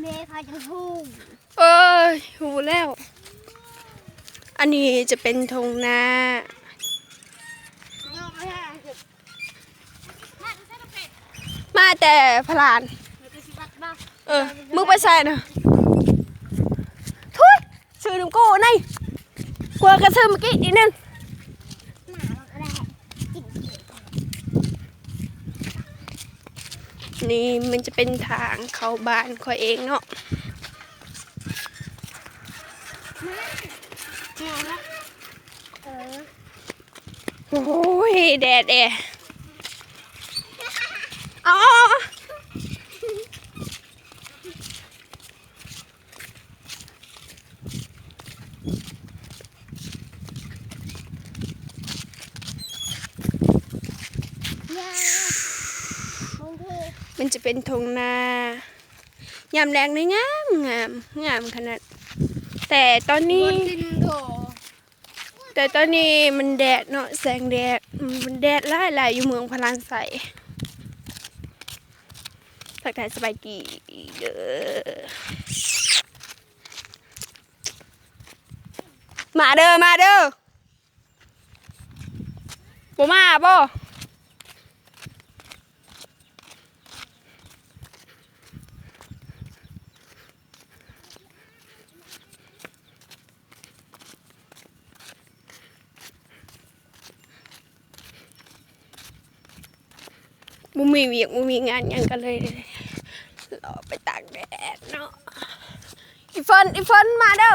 ແມ່ພາຈະຮູ້ ເອີຍ ຮູ້ແລ້ວ. ອັນນີ້ຈະເປັນທົ່ງນາ ມາແຕ່ພະລານ. ເອີ ມຶງໄປໃສນະ? ທຸຍ! ຊື້ນຳກູໃນ ກວ່າກະຊື້ມື້ກີ້ອີກໜຶ່ງ. ນີ້ມັນຈະເປັນທາງເຂົ້າບ້ານຂ້ອຍເອງເນາະ. ໂອ້ຍ ແດດແດ່. ເອົາ ເອົາ ເອົາ. ມັນຈະເປັນທົ່ງນາ ຍາມແລງນີ້ງາມ ງາມ ງາມຂະໜາດ. ແຕ່ຕອນນີ້ ແຕ່ຕອນນີ້ມັນແດດເນາະ ແສງແດດ ມັນແດດຫຼາຍໆ ຢູ່ເມືອງພະລານໄຊ. ທັກທາຍສະບາຍດີເດີ. ມາເດີ ມາເດີ. ບໍ່ມາບໍ່? ບໍ່ມີວຽກ ບໍ່ມີງານຫຍັງ ກະເລີຍເລາະໄປຕາກແດດເນາະ. ອີ່ເຟີນ ອີ່ເຟີນ ມາເດີ.